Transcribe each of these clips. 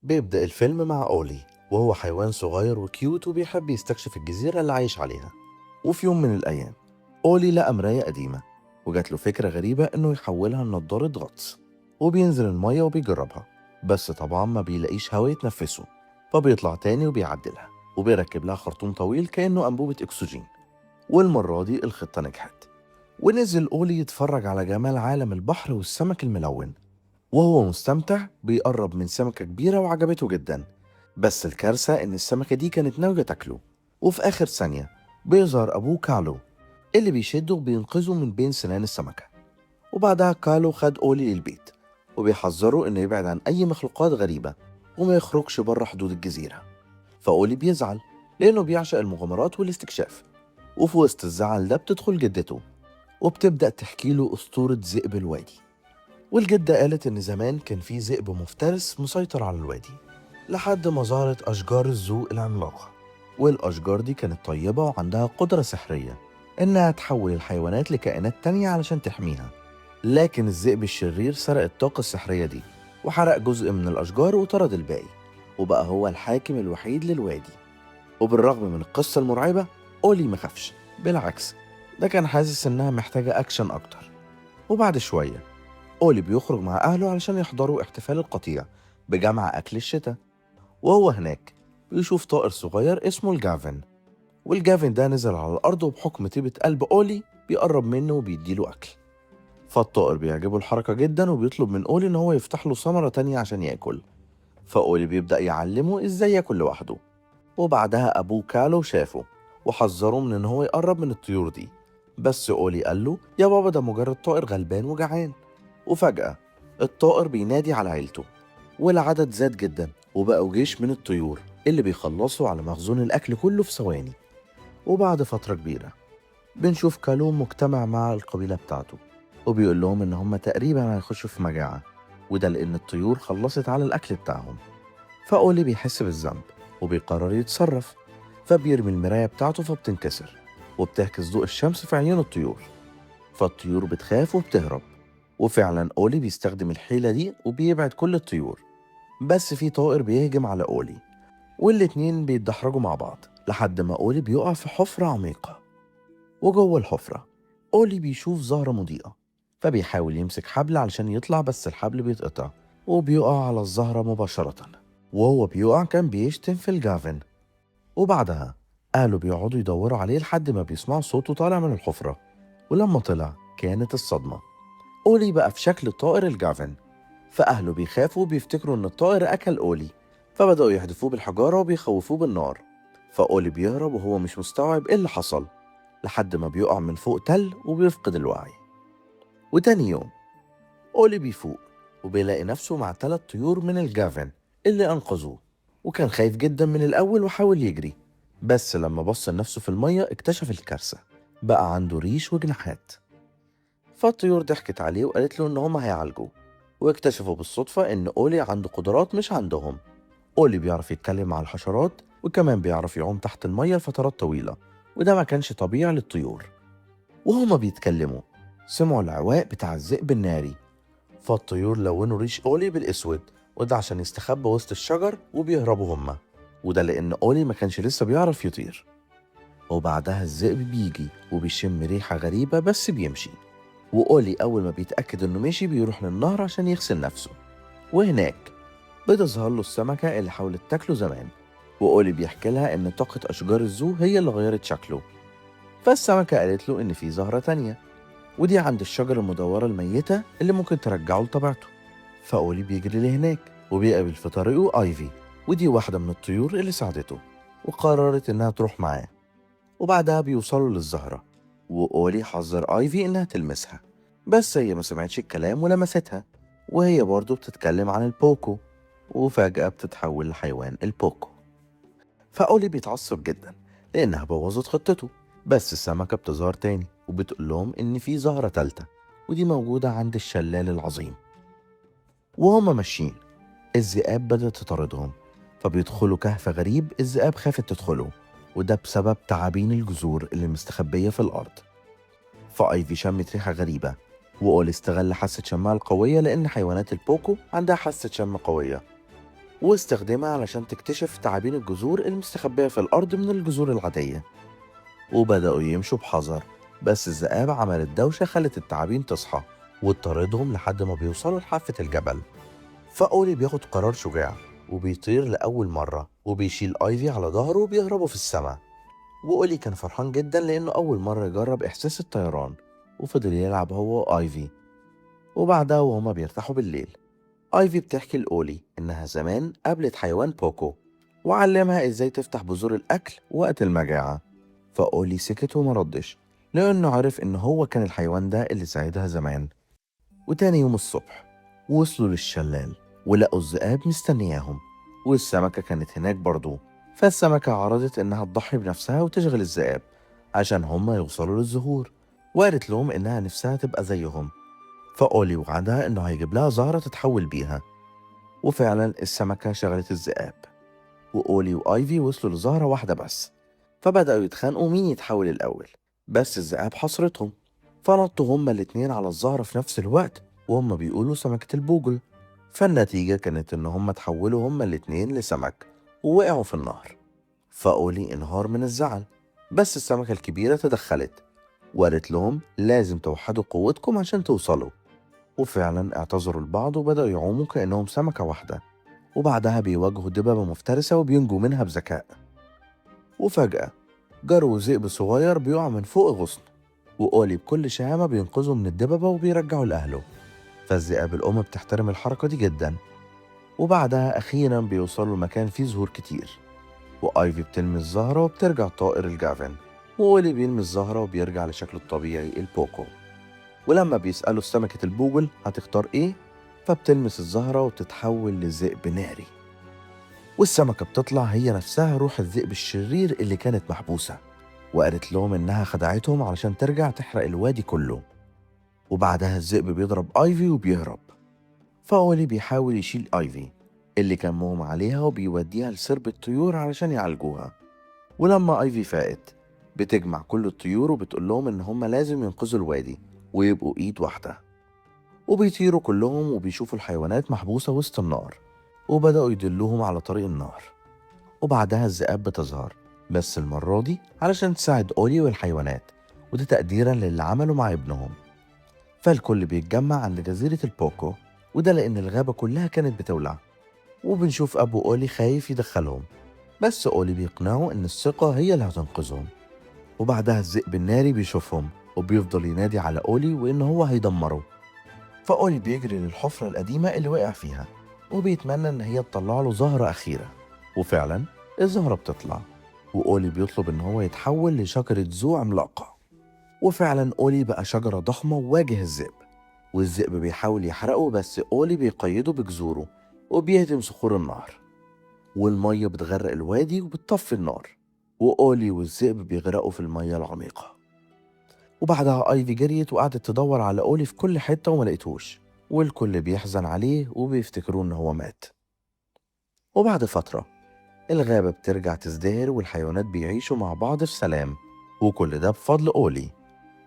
بيبدأ الفيلم مع أولي، وهو حيوان صغير و cute وبيحب يستكشف الجزيرة اللي عايش عليها. وفي يوم من الأيام أولي لقى مراية قديمة، وجات له فكرة غريبة إنه يحولها لنضارة غطس، وبينزل المية وبيجربها، بس طبعا ما بيلاقيش هوا يتنفسه، فبيطلع تاني وبيعدلها وبيركب لها خرطوم طويل كأنه أنبوبة أكسجين. والمرة دي الخطة نجحت، ونزل أولي يتفرج على جمال عالم البحر والسمك الملون، وهو مستمتع بيقرب من سمكة كبيرة وعجبته جدا، بس الكارثة إن السمكة دي كانت ناوية تاكله. وفي آخر ثانية بيظهر أبوه كالو اللي بيشده وبينقذه من بين سنان السمكة. وبعدها كالو خد أولي للبيت وبيحذره إنه يبعد عن أي مخلوقات غريبة وما يخرجش بره حدود الجزيرة. فأولي بيزعل لأنه بيعشق المغامرات والاستكشاف. وفي وسط الزعل ده بتدخل جدته وبتبدأ تحكي له أسطورة ذئب الوادي. والجدة قالت إن زمان كان في ذئب مفترس مسيطر على الوادي لحد ما ظهرت أشجار الزوق العملاقة، والأشجار دي كانت طيبة وعندها قدرة سحرية إنها تحول الحيوانات لكائنات تانية علشان تحميها. لكن الذئب الشرير سرق الطاقة السحرية دي وحرق جزء من الأشجار وطرد الباقي، وبقى هو الحاكم الوحيد للوادي. وبالرغم من القصة المرعبة أولي ما خافش، بالعكس ده كان حاسس إنها محتاجة أكشن أكتر. وبعد شوية أولي بيخرج مع أهله علشان يحضروا احتفال القطيع بجمع أكل الشتاء، وهو هناك بيشوف طائر صغير اسمه الجافن، والجافن ده نزل على الأرض، وبحكم طيبة قلب أولي بيقرب منه وبيديله أكل. فالطائر بيعجبه الحركة جدا وبيطلب من أولي إن هو يفتح له ثمرة تانية عشان ياكل. فأولي بيبدأ يعلمه إزاي ياكل لوحده. وبعدها أبوه كالو شافه وحذره من إن هو يقرب من الطيور دي، بس أولي قال له يا بابا ده مجرد طائر غلبان وجعان. وفجأة الطائر بينادي على عيلته، والعدد زاد جدا وبقوا جيش من الطيور اللي بيخلصوا على مخزون الأكل كله في ثواني. وبعد فترة كبيرة بنشوف كالو مجتمع مع القبيلة بتاعته، وبيقول لهم إن هم تقريبا هيخشوا في مجاعة، وده لأن الطيور خلصت على الأكل بتاعهم. فأولي بيحس بالذنب وبيقرر يتصرف، فبيرمي المراية بتاعته فبتنكسر وبتعكس ضوء الشمس في عيون الطيور، فالطيور بتخاف وبتهرب. وفعلا أولي بيستخدم الحيلة دي وبيبعد كل الطيور، بس في طائر بيهجم على أولي والاتنين بيتدحرجوا مع بعض لحد ما أولي بيقع في حفرة عميقة. وجوه الحفرة أولي بيشوف زهرة مضيئة، فبيحاول يمسك حبل علشان يطلع، بس الحبل بيتقطع وبيقع على الزهرة مباشرة. وهو بيقع كان بيشتم في الجافن. وبعدها أهله بيقعدوا يدوروا عليه لحد ما بيسمعوا صوته طالع من الحفرة، ولما طلع كانت الصدمة، أولي بقى في شكل طائر الجافن. فأهله بيخافوا وبيفتكروا إن الطائر أكل أولي، فبدأوا يحدفوه بالحجارة وبيخوفوه بالنار. فأولي بيهرب وهو مش مستوعب إيه اللي حصل، لحد ما بيقع من فوق تل وبيفقد الوعي. وتاني يوم أولي بيفوق وبيلاقي نفسه مع 3 طيور من الجافن اللي أنقذوه، وكان خايف جدا من الأول وحاول يجري، بس لما بص لنفسه في المية اكتشف الكارثة، بقى عنده ريش وجناحات. فالطيور ضحكت عليه وقالت له إن هما هيعالجوه، واكتشفوا بالصدفة إن أولي عنده قدرات مش عندهم. أولي بيعرف يتكلم مع الحشرات، وكمان بيعرف يعوم تحت المية لفترات طويلة، وده ما كانش طبيعي للطيور. وهما بيتكلموا سمعوا العواء بتاع الذئب الناري، فالطيور لونوا ريش أولي بالأسود، وده عشان يستخبى وسط الشجر وبيهربوا هما، وده لأن أولي ما كانش لسه بيعرف يطير. وبعدها الذئب بيجي وبيشم ريحة غريبة بس بيمشي، وأولي أول ما بيتأكد إنه مشي بيروح للنهر عشان يغسل نفسه، وهناك بتظهر له السمكة اللي حاولت تاكله زمان، وأولي بيحكي لها إن طاقة أشجار الزو هي اللي غيرت شكله. فالسمكة قالت له إن في زهرة تانية، ودي عند الشجرة المدورة الميتة اللي ممكن ترجعه لطبيعته. فأولي بيجري لهناك وبيقابل في طريقه آيفي، ودي واحدة من الطيور اللي ساعدته وقررت إنها تروح معاه. وبعدها بيوصلوا للزهرة، وأولي حذر آيفي إنها تلمسها، بس هي ما سمعتش الكلام ولمستها، وهي برضو بتتكلم عن البوكو، وفجأة بتتحول لحيوان البوكو. فأولي بيتعصب جدا لأنها بوظت خطته، بس السمكة بتظهر تاني وبتقول لهم إن في زهرة تالتة، ودي موجودة عند الشلال العظيم. وهما ماشيين الذئاب بدأت تطاردهم، فبيدخلوا كهف غريب الذئاب خافت تدخله، وده بسبب تعابين الجذور اللي مستخبية في الأرض. فأيفي شمت ريحة غريبة، وأولي استغل حاسة شمها القوية لأن حيوانات البوكو عندها حاسة شم قوية. واستخدمها علشان تكتشف تعابين الجذور المستخبية في الأرض من الجذور العادية. وبدأوا يمشوا بحذر، بس الذئاب عملت دوشة خلت التعابين تصحى وتطاردهم لحد ما بيوصلوا لحافة الجبل. فأولي بياخد قرار شجاع وبيطير لأول مرة وبيشيل آيفي على ظهره وبيهربوا في السماء. وأولي كان فرحان جدا لأنه أول مرة يجرب إحساس الطيران، وفضل يلعب هو وآيفي. وبعدها وهما بيرتاحوا بالليل، آيفي بتحكي لأولي إنها زمان قابلت حيوان بوكو وعلمها إزاي تفتح بذور الأكل وقت المجاعة. فأولي سكت وما ردش لأنه عرف إن هو كان الحيوان ده اللي ساعدها زمان. وتاني يوم الصبح وصلوا للشلال ولقوا الذئاب مستنياهم، والسمكة كانت هناك برضو. فالسمكة عرضت إنها تضحي بنفسها وتشغل الذئاب عشان هما يوصلوا للزهور، وقالت لهم إنها نفسها تبقى زيهم. فأولي وعدها إنه هيجيب لها زهرة تتحول بيها، وفعلا السمكة شغلت الذئاب. وأولي وآيفي وصلوا لزهرة واحدة بس، فبدأوا يتخانقوا مين يتحول الأول، بس الذئاب حصرتهم، فنطوا هما الاتنين على الزهرة في نفس الوقت وهما بيقولوا سمكة البوجل. فالنتيجة كانت إن هما تحولوا هما الاتنين لسمك ووقعوا في النهر. فأولي انهار من الزعل، بس السمكة الكبيرة تدخلت وقالت لهم لازم توحدوا قوتكم عشان توصلوا. وفعلا اعتذروا لبعض وبدأوا يعوموا كأنهم سمكة واحدة. وبعدها بيواجهوا دببة مفترسة وبينجوا منها بذكاء. وفجأة جرو ذئب صغير بيقع من فوق غصن، وأولي بكل شهامة بينقذه من الدببة وبيرجعه لأهله. فالذئاب الأم بتحترم الحركة دي جدا. وبعدها أخيرا بيوصلوا لمكان فيه زهور كتير، وآيفي بتلمس زهرة وبترجع طائر الجافن، وأولي بيلمس زهرة وبيرجع لشكله الطبيعي البوكو. ولما بيسألوا سمكة البوجل هتختار إيه، فبتلمس الزهرة وبتتحول لذئب ناري، والسمكة بتطلع هي نفسها روح الذئب الشرير اللي كانت محبوسة، وقالت لهم إنها خدعتهم علشان ترجع تحرق الوادي كله. وبعدها الذئب بيضرب آيفي وبيهرب، فأولي بيحاول يشيل آيفي اللي كان مغمى عليها وبيوديها لسرب الطيور علشان يعالجوها. ولما آيفي فاقت بتجمع كل الطيور وبتقول لهم إن هما لازم ينقذوا الوادي ويبقوا إيد واحدة. وبيطيروا كلهم وبيشوفوا الحيوانات محبوسة وسط النار، وبدأوا يدلوهم على طريق النار. وبعدها الذئاب بتظهر، بس المرة دي علشان تساعد أولي والحيوانات، وده تقديرا للي عمله مع ابنهم. فالكل بيتجمع عند جزيرة البوكو، وده لأن الغابة كلها كانت بتولع. وبنشوف أبو أولي خايف يدخلهم، بس أولي بيقنعه إن الثقة هي اللي هتنقذهم. وبعدها الذئب الناري بيشوفهم وبيفضل ينادي على أولي وإن هو هيدمره. فأولي بيجري للحفرة القديمة اللي وقع فيها وبيتمنى إن هي تطلع له زهرة أخيرة، وفعلا الزهرة بتطلع. وأولي بيطلب إن هو يتحول لشجرة زو عملاقة، وفعلا أولي بقى شجرة ضخمة وواجه الذئب، والذئب بيحاول يحرقه بس أولي بيقيده بجذوره وبيهدم صخور النهر، والمية بتغرق الوادي وبتطفي النار، وأولي والذئب بيغرقوا في المية العميقة. وبعدها آيفي جريت وقعدت تدور على أولي في كل حتة وما لقيتهوش، والكل بيحزن عليه وبيفتكروا إن هو مات. وبعد فترة الغابة بترجع تزدهر والحيوانات بيعيشوا مع بعض في سلام، وكل ده بفضل أولي.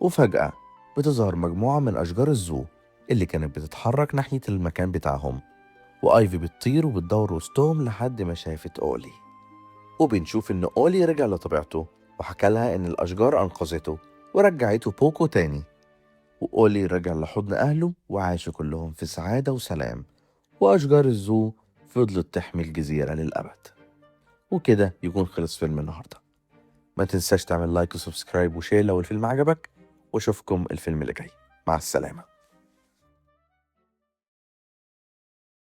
وفجأة بتظهر مجموعة من أشجار الزو اللي كانت بتتحرك ناحية المكان بتاعهم، وآيفي بتطير وبتدور وسطهم لحد ما شافت أولي. وبنشوف إن أولي رجع لطبيعته وحكى لها إن الأشجار أنقذته ورجعته بوكو تاني، وأولي رجع لحضن أهله وعاشوا كلهم في سعادة وسلام، وأشجار الزو فضلت تحمي الجزيرة للأبد. وكده يكون خلص فيلم النهاردة. ما تنساش تعمل like و subscribe و share لو الفيلم عجبك، واشوفكم الفيلم اللي جاي. مع السلامة.